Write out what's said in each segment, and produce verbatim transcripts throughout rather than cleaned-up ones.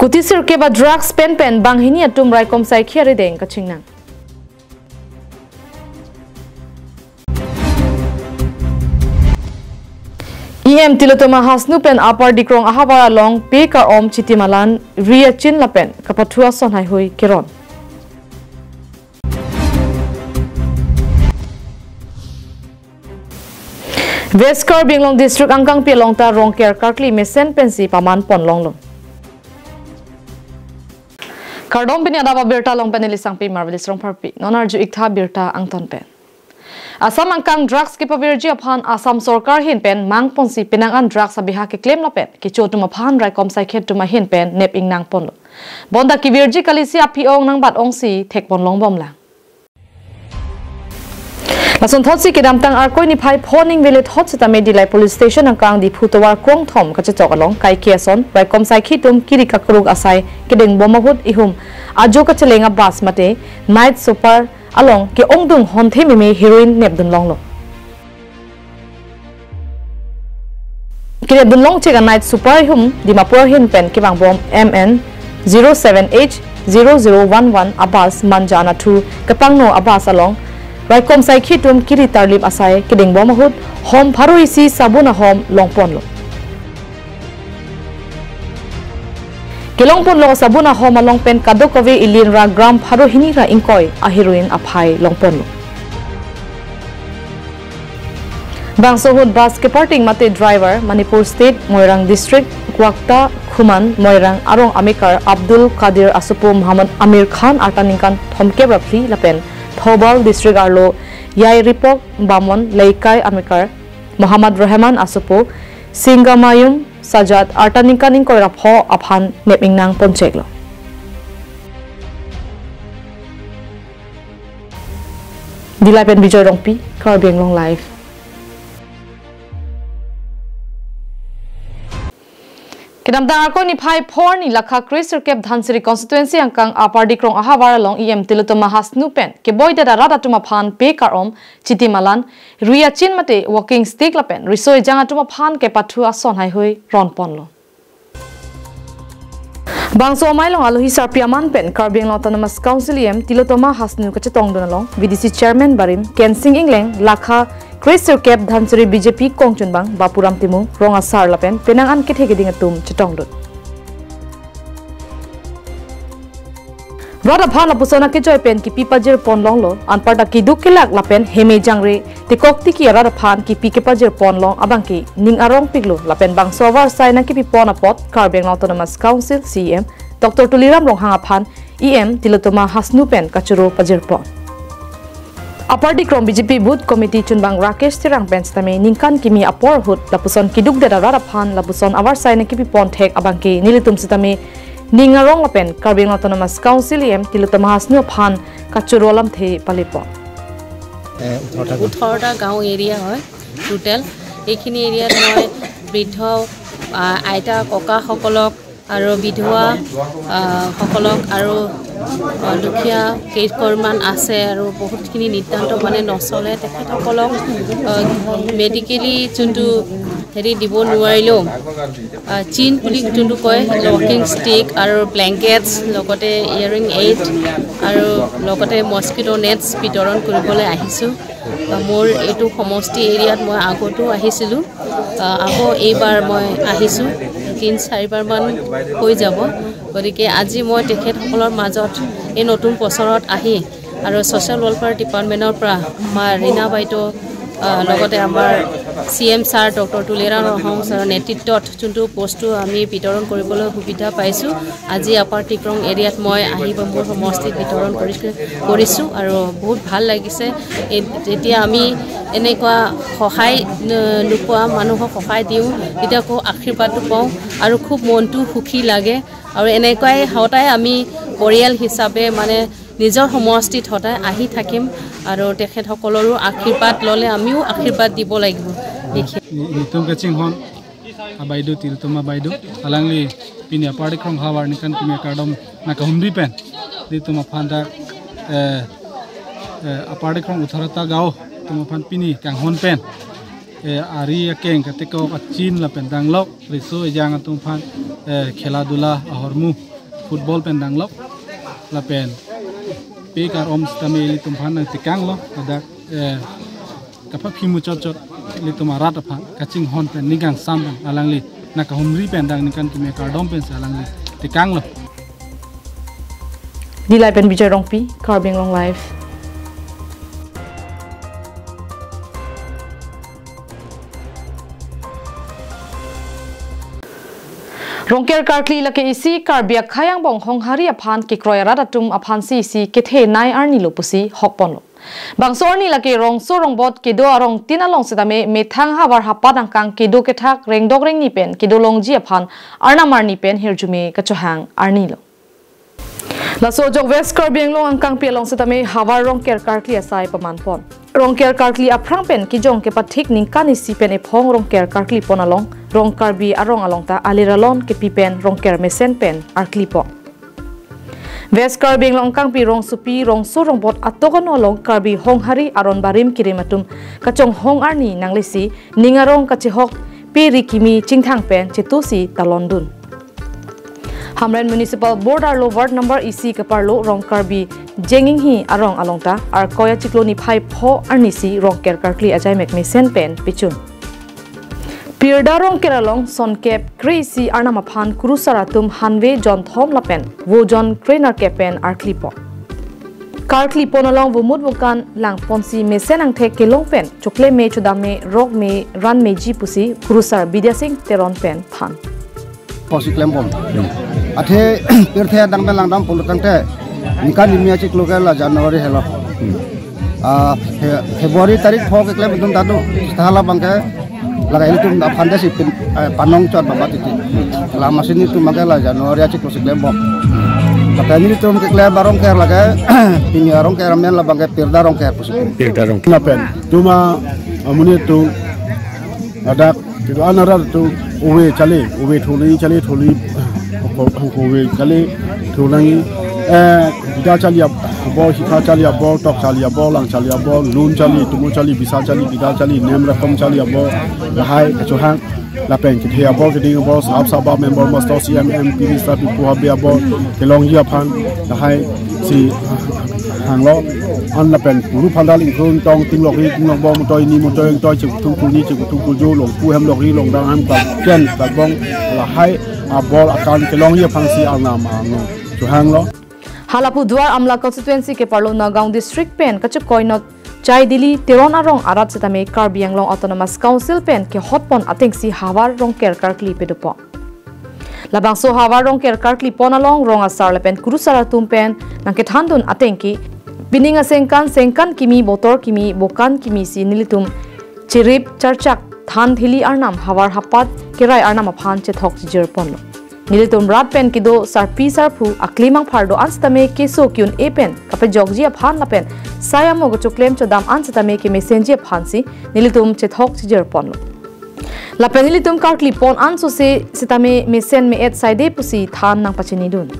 Kuti sirkep a drugs pen pen banghini atum raikom saikhi arideng kachingnang. E M Tilottama Hasnu pen Upper Dikrong ahavar along pe kar-om chiti malan ri achin lapen kapathu ason haihui keron. West Karbi Anglong District angkangpi along ta Rongker karkli mesen pensi paman pon longlo. Kardom, pini adap abirta along pen neli Sangpi Marvelous Rongpharpi. Non arju-ik tha birta angton pen. Assam angkang drugs kepavirji aphan Assam sorkar ahin pen mang ponsi penang an drugs abiha keklem lapen kecho atum aphan raikom saikhi atum ahin pen nep ingnang ponlo. Bonta kevirji kalisi aphi-ong nangbat ongsi thek pon long bomlang. Lason thotsi kedamtang Arkoi niphai pho ningve le thot sitame Dillai Police Station angkang Diphu tovar krongthom kachechok along kaike ason raikom saikhi atum kiri kakruk asai kedeng bom ahut ihum ajo kacheleng a bus mate night super along ke-ongdung honthe meme heroin nepdun longlo. Kenepdun longchek a night super ihum Dimapur ahin pen kevang bom M N zero seven H zero zero one one a bus Manja anatthu kepangno a bus along raikom saikhi atum kiri tarlip asai kedeng bom ahut hom pharo isi sabun ahom long ponlo. Kelong ponlo sabun ahom along pen kadokave ilinra gram pharo hini ra ingkoi a heroin aphai long ponlo. Bangso ahut bus keparting mate driver Manipur State, Moirang District, Kwakta Khuman, Moirang arong amekar Abdul Kadir asopo Muhammad Amir Khan arta ningkan thomkep ra phli lapen Thoubal District arlo Yairipok Bamon Leikai amekar Muhammad Rahman asopo Singamayum Sajat arta ningkan ingkoi ra pho aphan nep ingnang poncheklo. Dillai pen Bijoy Rongpi, Karbi Anglong Live. Kedamtang Arkoi niphai pho arni lakha kre sirkep Dhansiri constituency angkang Upper Dikrong ahavar along E M Tilottama Hasnu pen keboi det arat atum aphan pe kar-om chiti malan ri achin mate walking stick lapen riso ejang atum aphan kepathu ason haihui ron ponlo. Bangso amei along alohi sarpi aman pen Karbi Anglong Autonomous Council E M Tilottama Hasnu kachetongdun along V D C Chairman barim Kensing Engleng lakha kre sirkep Dhansiri B J P kongchunbang Bapuram Timung, rong asar lapen penang an kethe keding atum chetongdun. Rat aphan lapuson akejoi pen kipi pajir pon longlo, anparta keduk kelak lapen heme jangre tekok tiki arat aphan kipi kepajir pon long abangke ning arong piklo lapen bangso avarsai nangkipi pon apot Karbi Anglong Autonomous Council C E M Doctor Tuliram Ronghang aphan E M Tilottama Hasnu pen kachoro pajir pon. Upper Dikrong B J P Booth Committee chunbang Rakesh Terang pen sitame ningkan kimi apor ahut lapuson keduk det arat aphan lapuson avarsai nangkipi pon thek abangke nelitum sitame ning arong lapen Karbi Anglong Autonomous Council E M Tilottama Hasnu aphan kachoro lamthe pale pon. ওঠৰটা গাঁও এৰিয়া হয় টোটেল। এইখিনি এৰিয়াত মই বৃদ্ধ, আ, আইতা ককাসকলক আৰু বিধৱা, আ, সকলক আৰু, আ, দুখীয়া কেইঘৰমান আছে আৰু বহুতখিনি নিতান্ত মানে নচলে। তেখেতসকলক, আ, মেডিকেলি যোনটো হেৰি দিব নোৱাৰিলেও, আ, চিন বুলি যোনটো কয়, ৱাকিং ষ্টিক আৰু ব্লেংকেটছ, লগতে হিয়াৰিং এইড আৰু লগতে মস্কিটো নেটছ বিতৰণ কৰিবলৈ আহিছোঁ। আ, মোৰ এইটো সমষ্টি এৰিয়াত মই আগতো আহিছিলোঁ। আ, আকৌ এইবাৰ মই আহিছোঁ, তিনি চাৰিবাৰমান হৈ যাব। গতিকে আজি মই তেখেতসকলৰ মাজত এই নতুন বছৰত আহি আৰু ছ'চিয়েল ৱেলফেয়াৰ ডিপাৰ্টমেণ্টৰ পৰা আমাৰ ৰীণা বাইদেউ, আ, লগতে আমাৰ C M sir doctor Tuliram Ronghang ছাৰৰ নেতৃত্বত যোনটো বস্তু আমি বিতৰণ কৰিবলৈ সুবিধা পাইছোঁ, আজি আপাৰ টিক্ৰং এৰিয়াত মই আহি মোৰ সমষ্টিত বিতৰণ কৰি, কৰিছোঁ আৰু বহুত ভাল লাগিছে। এই, যেতিয়া আমি এনেকুৱা সহায়, ন-, নোপোৱা মানুহক সহায় দিওঁ, তেতিয়া আকৌ আশীৰ্বাদটো পাওঁ আৰু খুব মনটো সুখী লাগে। আৰু এনেকুৱাই সদায় আমি পৰিয়াল হিচাপে মানে নিজৰ সমষ্টিত সদায় আহি থাকিম আৰু তেখেতসকলৰো আশীৰ্বাদ ল'লে আমিও আশীৰ্বাদ দিব লাগিব। এইখিনি। Ni-, nitum kachinghon abaidu, Tilottama abaidu, alangli pini apadik krong havar ningkan kimi akardom nangkahumri pen nelitum aphan dak, eh, eh, apadik krong Utharata gaon atum aphan pini kanghon pen, eh, ari akeng katekok achin lapen danglok riso ejang atum aphan, eh, khela dula ahormu Football pen danglok lapen pe kar-om sitame ilitum aphan nangtekanglo, ladak, eh, kapaphi muchot chot ilitum arat aphan kachinghon pen ning kangsam pen alangli nangkahumri pen dak ningkan keme kardom pensi alangli tekanglo. Dillai pen Vijay Rongpi, Karbi Anglong Live. Rongker karkli lake isi Karbi akhei angbong Honghari aphan kekroi arat atum aphansi isi kethenei arni lo pusi hokponlo. Bangso arni lake rongso rongbot kedo arong tin along sitame methang havar hapat angkang kedo kethak rengdok rengni pen kedo longji aphan Arnam arni pen hirjume kachohang arni lo. Laso ajok West Karbi Anglong angkangpi along sitame havar rongker karkli asai pamanpon. Rongker karkli aphrang pen kejong kepathik ningkan isi pen ephong rongker karklipon along, rong Karbi arong along ta alir alon kepi pen rongker mesen pen arklipon. West Karbi Anglong angkangpi rongsopi rongso rongbot atok ano along Karbi Honghari aron barim kirim atum kachonghong arni nanglesi ning arong kachehok pe ri kimi chingthang pen chetusi talondun. Hamren Municipal Board arlo Ward number isi keparlo rong Karbi Jenginghi arong along ta Arkoi achiklo niphai pho arnisi rongker karkli ajaimek mesen pen pichun. Pirda rongker along sonkep kre-isi Arnam aphan kurusar atum hanve jonthom lapen vojon krenerkep pen arklipon. Karklipon along vomut vokan langponsi mesen angthek kelong pen chokle me chodam me rok me ran meji pusi kurusar Bidya Singh Teron pen than. Posi klembom. Athe pirthe dang dang langdam pulotangte ningkan kimi achiklo ke la January helo. Ah, Fe-, February tarik pho keklem atum tadu. Setelah labang ke laga ilitum aphan desi pin, eh, panong chot baba titi. Lama sini atum ke la January achiklo si klembom. Kata nelitum keklem arongker lake pini arongker amen labang ke pirda rongker pusi. Pirda rongker. Lapen tuma amonit atum ladak kedo-an arat atum ove chale, ove thuli chale, thuli, ko, ko ove chale, thulang, eh, bida chale abol, sitha chale abol, tok chale abol, lang chale abol, lun chale, tumo chale, bisa chale, bida chale, nem rakom chale abol, lahai kachohang, lapen kethe abol, keding abol, sahab sabha, member, master, C M, M P, minister, pipu habe abol, kelongji aphan, lahai si hanglo, an lapen puru phandal ingkrung tong tinglok ri tinglok bom toi ni mutoi toi chekuthung kuni chekuthung kuju longpu hem lok ri longdang hem kal ken kalbong lahai abol akan kelongji aphansi Arnam arno chohanglo. Halapu Duar Amla constituency keparlo Nagaon district pen kachekoi not Chai Dili Teron arong arat sitame Karbi Anglong Autonomous Council pen kehotpon atengsi havar rongker karkli pedopon. Labangso havar rongker karklipon along rong asar lapen kurusar atum pen nangkethandun atengke pining asengkan sengkan kimi botor kimi bokan kimisi nelitum cherip charchak than thili Arnam havar hapat kerai Arnam aphan chethok chijirponlo. Nelitum rat pen kedo sarpi sarpo akli mangphar do-an sitame keso ki-un-e pen kapejokji aphan lapen sai amo kachoklem chodam an sitame kemesenji aphansi nelitum chethok chijirponlo. Lapen nelitum karklipon ansose sitame mesen me-et saide pusi than nangpachinidun.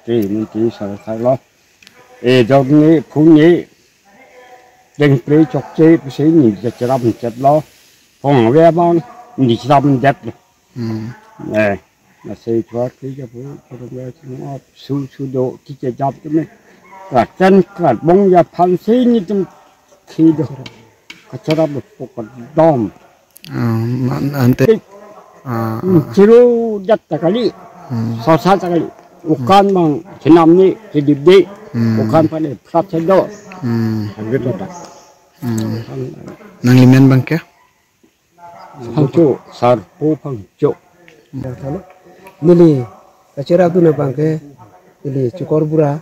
Te ni ti sar sar lo. E jok ni phung ni deng pre chokche pusi ni je cheram chet lo. Phong ave abang ni cheram det lo. Hmm. Eh, na sei chua ti ja pu, chua pu, chua pu, su, su do, ki che jap tu me. Ka chen ka bong ya phan sei ni tum khi do. Kachara bu pok dom. Ah, man ante. Ah, hmm, ah. Chiru jat ta kali. Hmm. Sosa ta kali. Ukan bang chenam ni chedip de. Hmm. Ukan pane prat chedo. Hmm. Angge to ta. Hmm. Nanglimen abang ke? Phangcho, Sarpo Phangcho. Neli kachera tu na abang ke, neli Chukor Bura,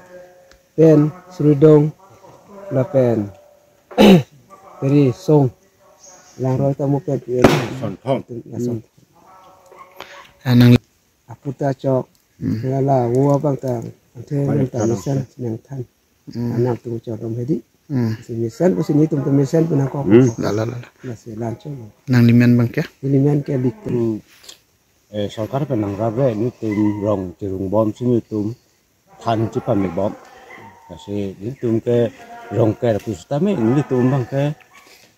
pen Sridong, lapen Peri Song, Langroi ta mo pen pen. Son Phong. Ya, Son. Anang aputa chok, hmm, lala wo abang ta, ante balik nang ta tanam. Mesen nangthan. Hmm. Anang tum chok rom hedi. Hmm. Si mesen, si ni tum tum mesen pun ako. Hmm. La, la, la, la. Mesen lancho. Nanglimen abang ke? Nelimen ke dik tum. Hmm. Eh, sorkar pen nangrap re, nelitum rong chirung bom si nelitum than chipame bom. Lasi nelitum ke rongker pusitame nelitum abang ke,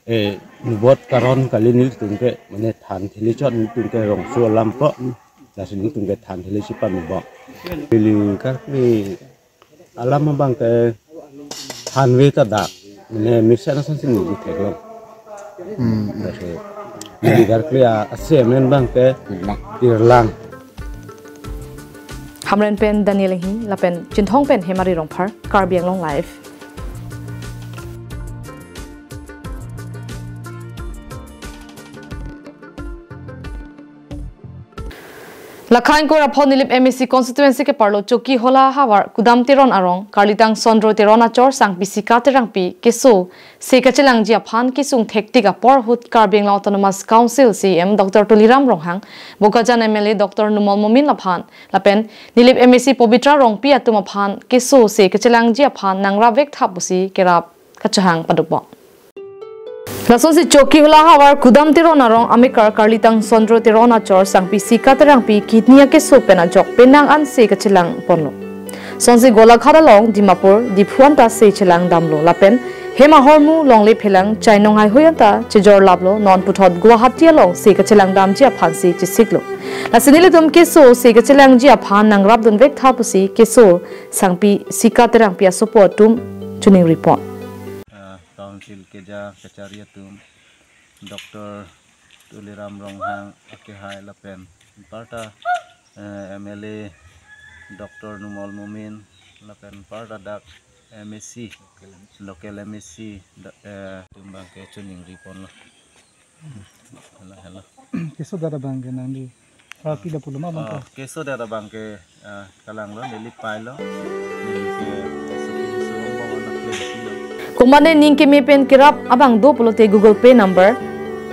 eh, nubot karon kali nelitum ke, mane than thili chot nelitum ke rongso alam ko. Lasi nelitum ke than thele si pame bom. Pili karkli alam abang ke thanve ta dak. Mane mesen ason si neli theklong. Hmm. Lasi pili karkli a, ase amen abang ke Irlang. Hamren pen Daniel Enghi, lapen Chinthong pen Hemari Rongphar, Karbi Anglong Live. Lakha ingkoi ra pho Nilip M A C constituency keparlo Chokihola havar Kudam Teron arong, Karlitang Sondro Teron achor, Sangpi Sika Terangpi keso se kachelangji aphan kesung thektik apor ahut Karbi Anglong Autonomous Council C E M Doctor Tuliram Ronghang, Bokajan M L A Doctor Numal Momin aphan, lapen Nilip M A C Pabitra Rongpi atum aphan keso se kachelangji aphan nangrap vek tha pusi kerap kachehang padukbom. Lasonsi Chokihola havar Kudam Teron arong amekar Karlitang Sondro Teron achor, Sangpi Sika Terangpi kidney akeso pen ajok penang an se kachelang ponlo. Sonsi Golaghat along Dimapur, Diphu anta se chelang damlo lapen hem ahormu, longle phelang, chainong haihui anta chejor laplo, non puthot Guwahati along se kachelang damji aphan si chesiklo. Lasi nelitum keso se kachelangji aphan nangrap dun vek tha pusi keso Sangpi Sika Terangpi asopo atum choningri pon. Ah, Council keja kachari atum, Doctor Tuliram Ronghang akehai lapen anparta, eh, M L A Doctor Numal Momin lapen anparta dak M A C, local M A C da-, eh, atum abang ke choningri ponlo. Hello, hello. Keso dada abang ke nangli, ah, pila pulo ma abang ke? Ah, keso dada abang ke, ah, kalanglo, neli pailo. Neli ke keso pinso bongon na play pilo. Komatne ning keme pen kerap abang do pulote Google Pay number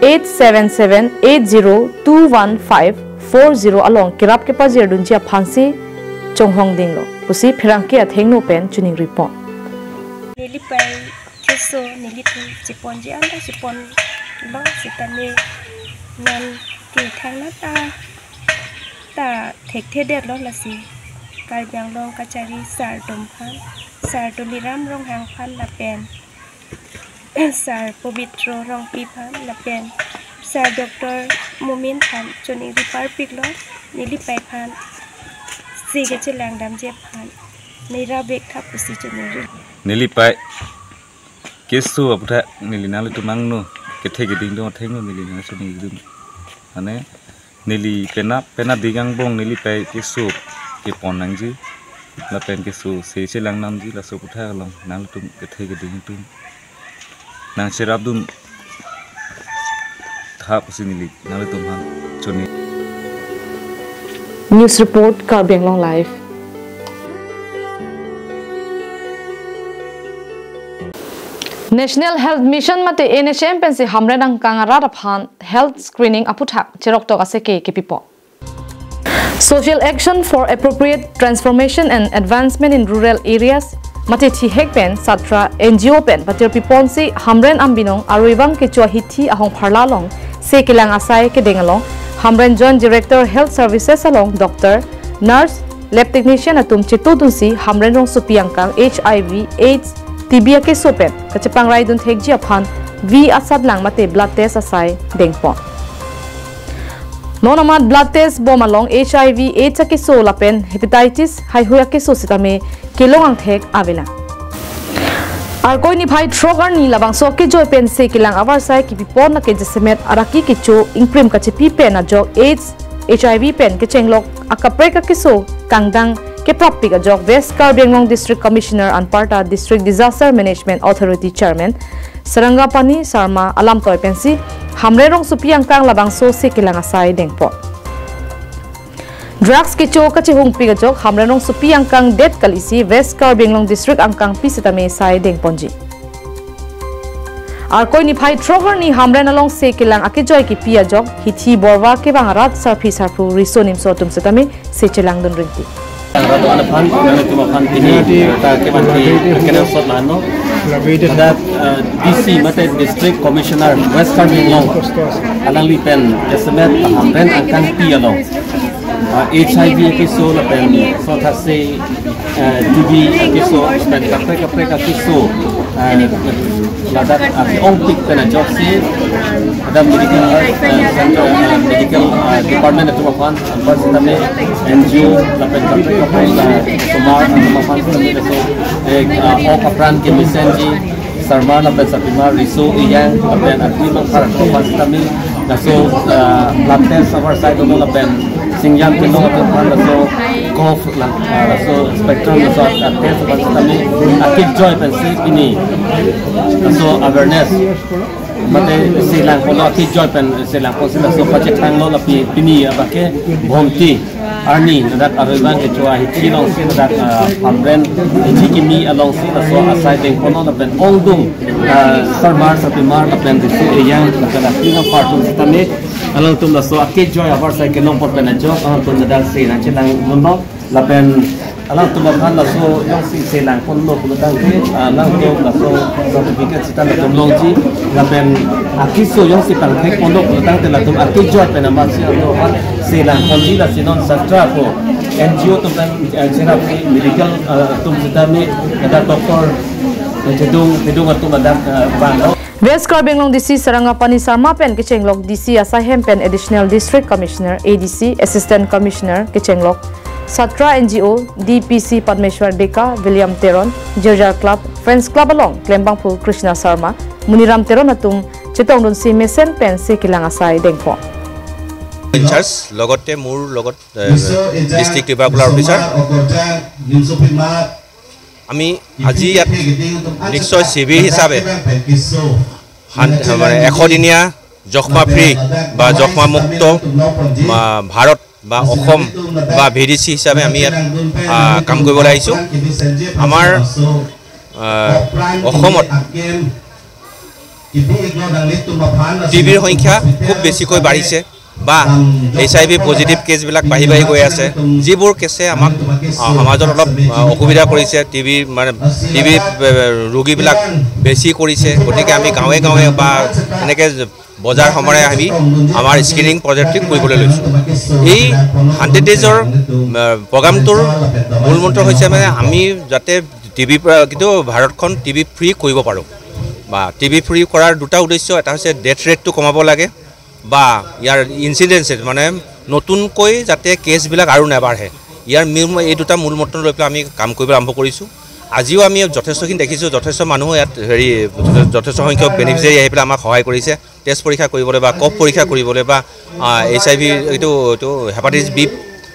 eight seven seven eight zero two one five four zero along kerap kepajir dunji aphan si chonghong dinglo pusi pherangke athengno pen choningri pon. Neli pai keso nelitum cheponji anta cheponlo sitame non ke thangnat ta, ta thekthedetlo, lasi Karbi Anglong kachari sir atum aphan, Sir Tuliram Ronghang aphan lapen Sir Pabitra Rongpi aphan lapen Sir Doctor Momin aphan choningri parpiklo, neli pai aphan se kachelang damji aphan nangrap vek tha pusi choningri. Neli pai keso aputhak neli nanglitum angno kethe keding do athengno neli nangchoningri dun. Mane neli penap, penap ding angbong neli pai keso kepon nangji lapen keso se chelang damji, laso aputhak along nanglitum kethe keding atum nangcherap dun tha pusi neli nanglitum aphan choningri. News report, Karbi Anglong Live. National Health Mission mate N H M pensi Hamren angkang arat aphan health screening aputhak cheroktok aseke kepipo. Social Action for Appropriate Transformation and Advancement in Rural Areas mate thihek pen satra N G O pen patirpi ponsi Hamren ambinong arui bang kecho ahithi ahong pharla along se kelang asai kedeng along Hamren Joint Director Health Services along doctor, nurse, lab technician atum chetudunsi Hamren rongsopi angkang H I V, AIDS, T B akeso pen kachepangrai dun thekji aphan vi asat lang mate blood test asai dengpon. Non amat blood test bom along H I V, AIDS akeso lapen hepatitis haihui akeso sitame kelong angthek avelang. Arkoi niphai throk arni labangso akejoi pen se kelang avarsai kepipon lake jasemet araki kecho ingkrim kachepi pen ajok AIDS, H I V pen kechenglok akaprek akeso kangdang keprappik ajok West Karbi Anglong District Commissioner anparta District Disaster Management Authority Chairman Sarangapani Sharma alamtoi pensi Hamren rongsopi angkang labangso se kelang asai dengpon. Drugs kecho kachehungpik ajok Hamren rongsopi angkang det kali si West Karbi Anglong District angkang pi sitame sai dengponji. Arkoi niphai throk arni Hamren along se kelang akejoi kepi ajok hithi borva kevang arat sarpi sarpo riso nimso atum sitame se chelang dun ringti. Ratu anak aphan, anak atum aphan pini ta kevan ti kena sot lano. Ladak, eh, D C mate District Commissioner West Karbi Anglong alangli pen jasemet Hamren angkang pi along, eh, H I V akeso lapen sothase, eh, T B akeso lapen kaprek kaprek akeso, eh, ladak, eh, ongpik pen ajoksi The medical, uh, center, uh, medical, uh, department atum aphan, anpar sitame N G O lapen kaprek kaprek, uh, osomar atum aphan sitame laso, eh, uh, ok apran kemesenji sarmar lapen sarpimar, riso ejang lapen akli mangkhar atum aphan sitame laso, uh, blood test avarsai dolo lapen singjam kelong atum aphan laso cough la, uh, laso spectrum laso, uh, test aphan sitame akejoi pensi pini laso awareness mate selangponlo, akejoi pen selangponsi laso pachethanglo lapen pini abangke Bhomti arni ladak aroi abang kecho ahithi alongsi ladak, ah, Hamren hithi kimi alongsi laso asai dengponlo lapen ongdung, ah, sarmar sarpimar lapen riso ejang lapen akli mangkhar atum sitame alangtum laso akejoi avarsai kelong apot pen ajok alangtum ladak se nangchelangdunlo. Lapen alangtum aphan laso jongsi selangponlo pulotangte, ah, alangtum laso certificate sita latum longji, lapen akeso jongsi pangthekponlo pulotangte latum akejoi pen amatsi alangtum aphan selangponji, lasi non satra ko N G O atum pen, eh, cherapsi medical, ah, atum sitame, ada doctor, eh, chedung chedung atum ada, eh, vanglo. West Karbi Anglong D C Sarangapani Sharma pen kechenglok D C asai hem pen Additional District Commissioner, A D C, Assistant Commissioner kechenglok satra N G O, D P C Padmeshwar Deka, William Teron, Jirjar Club, Friends Club along klembangphu Krishna Sharma, Muniram Teron atum chetongdunsi mesen pensi kelang asai dengpon. Incharge লগতে মোৰ লগত, এ, ডিষ্ট্ৰিক্ট টিউবাৰকুলাৰ অফিচাৰ। আমি আজি ইয়াত নিশ্চয় শিবিৰ হিচাপে হান-, মানে এশ দিনীয়া যক্ষ্মা ফ্ৰী বা যক্ষ্মা মুক্ত বা ভাৰত বা অসম বা ভি ডি চি হিচাপে আমি ইয়াত, আহ, কাম কৰিবলৈ আহিছোঁ। আমাৰ, আহ, অসমত টিবিৰ সংখ্যা খুব বেছিকৈ বাঢ়িছে বা এইচ আই ভি পজিটিভ কেছবিলাক বাঢ়ি বাঢ়ি গৈ আছে, যিবোৰ কেছে আমাক, আহ, সমাজত অলপ, আহ, অসুবিধা কৰিছে। টিবি মানে টিবি, এ, ৰোগীবিলাক বেছি কৰিছে। গতিকে আমি গাঁৱে গাঁৱে বা এনেকে বজাৰ সমাৰে আমি আমাৰ স্ক্ৰিনিং প্ৰজেক্টটো কৰিবলৈ লৈছোঁ। এই হাণ্ড্ৰেড ডেইজৰ, আহ, প্ৰগ্ৰামটোৰ মূল মন্ত্ৰ হৈছে মানে আমি যাতে টিবিৰ পৰা কিন্তু ভাৰতখন টিবি ফ্ৰী কৰিব পাৰোঁ বা টিবি ফ্ৰী কৰাৰ দুটা উদ্দেশ্য, এটা হৈছে ডেথ ৰেটটো কমাব লাগে বা ইয়াৰ ইনচিডেঞ্চেছ মানে নতুনকৈ যাতে কেছবিলাক আৰু নাবাঢ়ে, ইয়াৰ মূল, এই দুটা মূল মন্ত্ৰ লৈ পেলাই আমি কাম কৰিবলৈ আৰম্ভ কৰিছোঁ। আজিও আমি যথেষ্টখিনি দেখিছোঁ, যথেষ্ট মানুহ ইয়াত হেৰি যথেষ্ট সংখ্যক বেনিফিচিয়াৰী আহি পেলাই আমাক সহায় কৰিছে টেষ্ট পৰীক্ষা কৰিবলৈ বা কফ পৰীক্ষা কৰিবলৈ বা, আহ, এইচ আই ভি এইটো, এইটো হেপাটাইটিছ বি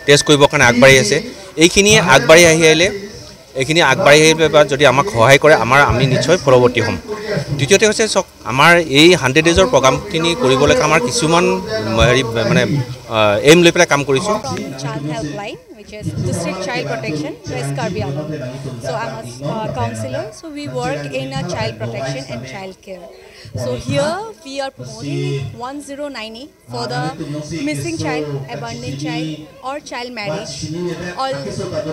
টেষ্ট কৰিবৰ কাৰণে আগবাঢ়ি আছে। এইখিনি আগবাঢ়ি আহি আহিলে, এইখিনি আগবাঢ়ি আহি পেলাই বা যদি আমাক সহায় কৰে, আমাৰ, আমি নিশ্চয় ফলৱৰ্তী হ'ম। দ্বিতীয়তে হৈছে চাওক, আমাৰ এই হাণ্ড্ৰেড ডেইজৰ প্ৰগ্ৰামখিনি কৰিবলৈ আমাৰ কিছুমান, উম, হেৰি মানে, আহ, এইম লৈ পেলাই কাম কৰিছোঁ। From Child Helpline, which is District Child Protection, West Karbi Anglong. So I'm a, uh, counselor. So we work in a child protection and child care. So here we are promoting one zero nine eight for the missing child, abandoned child, or child marriage, or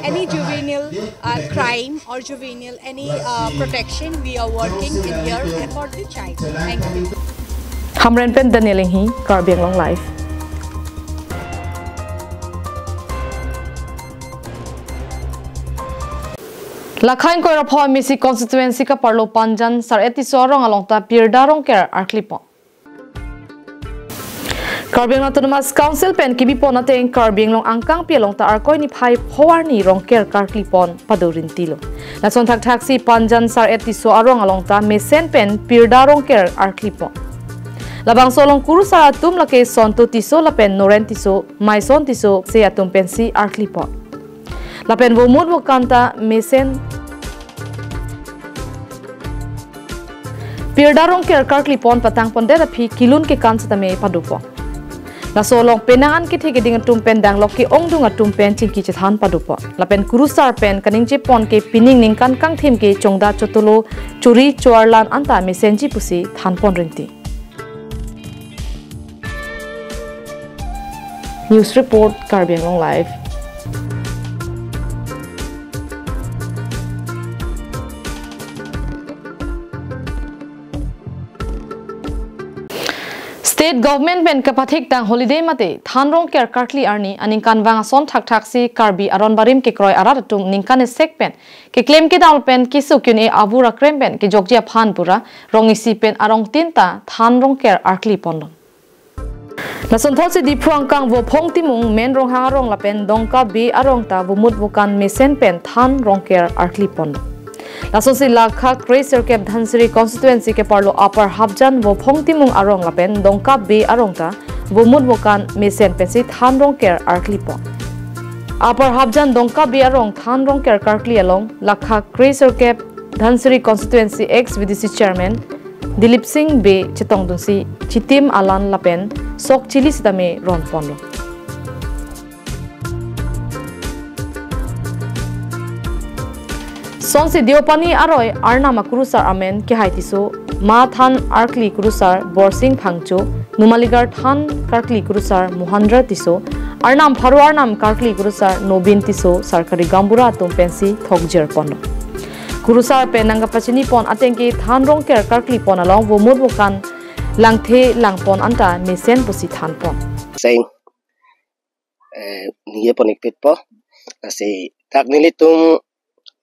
any juvenile, uh, crime or juvenile, any, uh, protection. We are working in here for the child. Thank you. Hamren pen Daniel Inghi, Karbi Anglong Live. Lakhang Koirapho M A C constituency kaparlo Panjan Sar-et Tisso arong along ta pirda rongker arklipon. Karbi Anglong Autonomous Council pen kibipon ateng Karbi Anglong angkangpi along ta Arkoi niphai pho arni rongker karklipon pado rintilo. Lason thakthaksi Panjan Sar-et Tisso arong along ta mesen pen pirda rongker arklipon. Labangso along kurusar atum lake Sonto Tisso lapen Noren Tisso, Maison Tisso se atum pensi arklipon. Lapen vomut vokan ta mesen pirda rongker karklipon patangpondet aphi kilun kekan setame padopon. Laso along penang an kethe keding atum pen danglok ke-ongdung atum pen chingki chethan padopon. Lapen kurusar pen kaningjepon ke pining ningkan kangthim ke chongda chotolo chori choarlan anta mesenji pusi thanpon rinti. News Report, Karbi Anglong Live. State government pen kapathik tang holiday mate than rongker karkli arni aningkanvang ason thakthaksi Karbi aron barim kekroi arat atum ningkan esek pen keklem kedal pen keso kyun-e avur akrem pen kejokji aphan pura rong isi pen arong tin ta than rongker arkli ponlo. Lason thotsi Diphu angkang Vophong Timung, Men Ronghang arong lapen Dongka Bey arong ta vomut vokan mesen pen than rongker arkli ponlo. Lasonsi lakha kre sirkep Dhansiri constituency keparlo Upper Hapjan, Vophong Timung arong lapen Dongka Bey arong ta vomut vokan mesen pensi than rongker arkli pon. Upper Hapjan Dongka Bey arong than rongker karkli along lakha kre sirkep Dhansiri constituency ex V D C chairman Dilip Singh Bey chetongdunsi chitim alan lapen sok chili sitame ron ponlo. Sonsi Deopani aroi Arnam akurusar amen Kehai Tisso, ma than arkli kurusar Borsing Phangcho, Numaligarh than karkli kurusar Mohandra Tisso, Arnam pharo Arnam karkli kurusar Nobin Tisso, sarkari gaonbura atum pensi thokjir ponlo. Kurusar pen nangkapachini pon ateng ke than rongker karkli pon along vomut vokan langthe langpon anta mesen pusi than pon. Seng, eh, ningje pon ikpit po. Lasi dak nelitum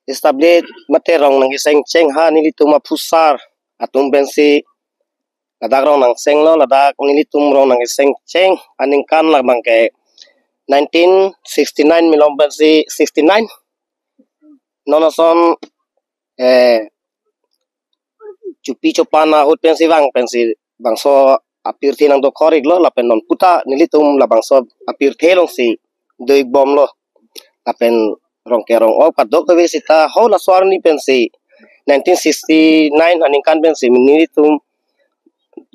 establish mate rong nangkeseng cheng ha nelitum aphusar atum pensi ladak rong nangsenglo, ladak nelitum rong nangkeseng cheng aningkan labang ke nineteen sixty-nine malom pensi sixty-nine. Non ason, eh, chupi chupan ahut pensi vang pensi bangso apirthe nangdokhor iklo lapen non puta nelitum labangso apirthe alongsi do-ik bomlo. Lapen rongker rong-op kadokave seta ho laso arni pensi nineteen sixty-nine aningkan pensi nelitum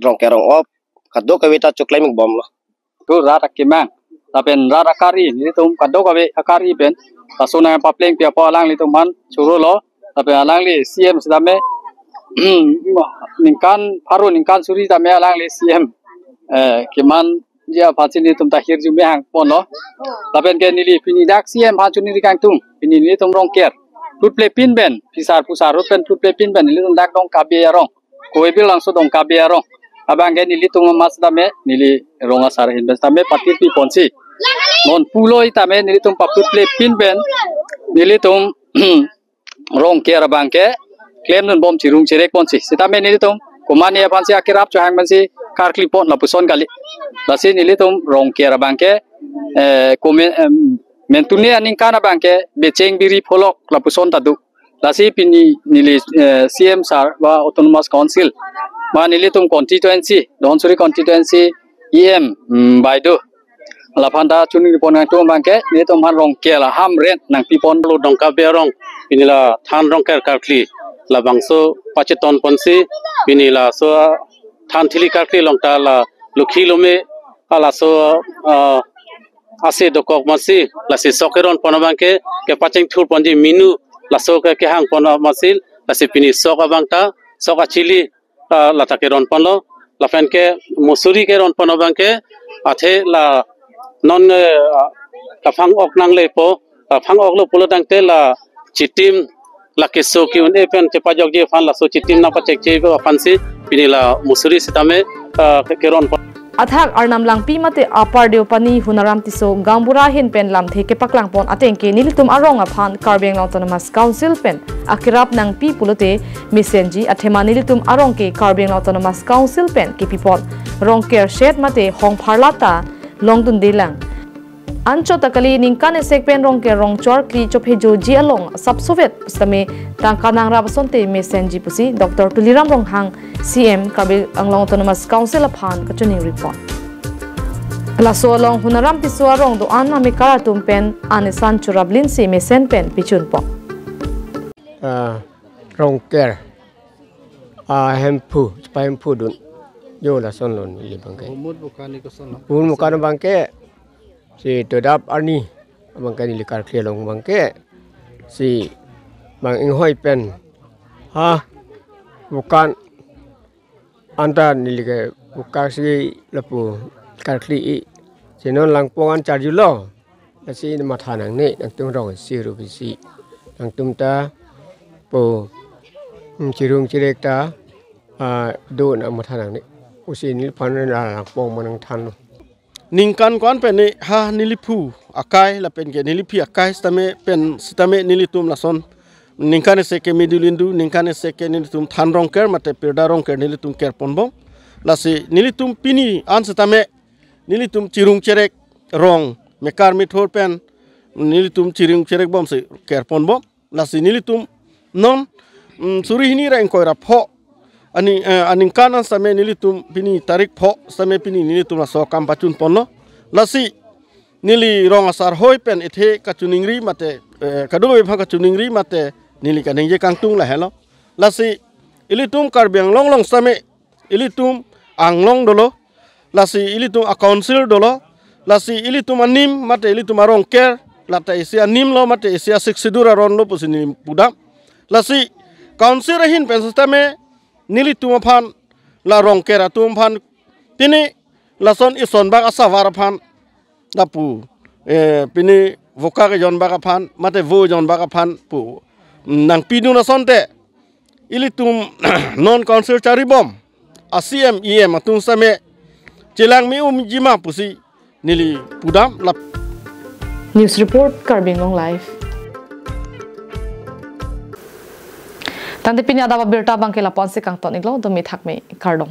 rongker rong-op kadokave ta choklem ik bomlo. Tu rat akemang lapen rat akari nelitum kadokave akari pen laso nangpaplengpi apot alanglitum aphan chorolo lapen alangli C M sitame ningkan pharo ningkan suri tame alangli C M, eh, kemanji aphansi nelitum ta hirjume hang ponlo. Lapen ke neli pini dak C M aphan choningri kangtung, pini nelitum rongker phutplepin pen, phisar phusar ahut pen phutplepin pen nelitum dak Dongka Bey arong, Koibil Langso Dongka Bey arong abang ke nelitum amat sitame neli rong asar ahin pen sitame patirpi ponsi non pulo sitame nelitum paphutplepin pen nelitum rongker abang ke klemdun bom chirung chirek ponsi. Sitame nelitum komatne aphansi akerap chohang pensi karkli pon lapuson kali. Lasi nelitum rongker abang ke, eh, komen, em, mentune aningkan abang ke becheng biri pholok lapuson ta do. Lasi pini neli, eh, C M sir ba Autonomous Council ba nelitum constituency, Dhansiri constituency E M, mm, baido laphan ta choningri pon kangtung abang ke nelitum aphan rongker la hamren nangpi ponlo. Dongka Bey arong pini la than rongker karkli labangso pacheton ponsi pini laso than thili karkli along ta la lukhi lume, ah, laso, ah, ase dokok masi lasi sok keron pon abang ke kepachingthur ponji minu laso ke kehang pon masi lasi pini sok abang ta sok achili, ah, lata keron ponlo. Lapen ke musuri keron pon abang ke athe la non, eh, kaphang-ok nanglepo, kaphang-oklo pulo tangte la chitim la keso ke-un-e pen chepajokji aphan laso chitim nangpachekche aphansi pini la musuri sitame, ah, ke-, keron pon. Athak Arnam Langpi mate Upper Deopani Hunaram Tisso gaonbura ahin pen lamthe kepaklang pon ateng ke nelitum arong aphan Karbi Anglong Autonomous Council pen akerap nangpi pulote mesenji, athema nelitum arong ke Karbi Anglong Autonomous Council pen kepi pon rongker shed mate hong pharla ta longdunde lang. Anchot ta kali, ningkan esek pen rongker rong cho-arkli chophejoji along sapsovet sitame tangka nangrap asonte mesenji pusi Doctor Tuliram Ronghang, C M Karbi Anglong Autonomous Council aphan kachoningri pon. Laso along Hunaram Tisso arong do-an amekar atum pen an esan chorap linsi mesen pen pichun pon. Ah, rongker, ah, Hemphu, Chepahemphu dun. Jo lason lon ili abang ke. Umut bukan ni koson lo. Umut bukan abang ke. Si todap arni abang ke neli karkli along abang ke. Si bang inghoi pen. Ha, bukan anta neli ke bukan si lapu karkli i. Si non langpong an charjulo. Lasi matha nangne, nangtum rong isi rup isi. Nangtum ta po, hmm, chirung chirek ta, ah, do nang matha nangne. Pusi neliphan nangpong manang thanlo. Ningkan ko-an pen ne ha neliphu akai lapen ke neliphi akai sitame pen sitame nelitum lason ningkan isi ke middle indu, ningkan isi ke nelitum than rongker mate pirda rongker nelitum kerponbom. Lasi nelitum pini an sitame nelitum chirung cherek rong mekar methur pen nelitum chirung cherek bomsi kerponbom. Lasi nelitum non, mm, suri hini ra ingkoi ra pho ani, eh, aningkan an sitame nelitum pini tarik pho sitame pini nelitum laso akam pachunponlo. Lasi neli rong asar hoi pen ethe kachiningri mate, eh, kadokave aphan kachiningri mate neli kaningje kangtung lahelo. Lasi ilitum Karbi Anglong along sitame ilitum Anglong dolo, lasi ilitum a-council dolo, lasi ilitum anim mate ilitum arongker, lata isi animlo mate isi a-Sixth Schedule aronlo pusi neli pudam. Lasi council ahin pen sitame nelitum aphan, la rongker atum aphan, pini lason isonbak asavar aphan lapu, eh, pini voka kejonbak aphan mate vo jonbak aphan pu, mm, nangpidun asonte ilitum non council charibom a-C M, E M atum sitame chelang me-um jima pusi neli pudam lap. News report, Karbi Anglong Live. Tangte pini adap abirta abangke lapu-ansi kangton-iklo, dome thakme, kardom.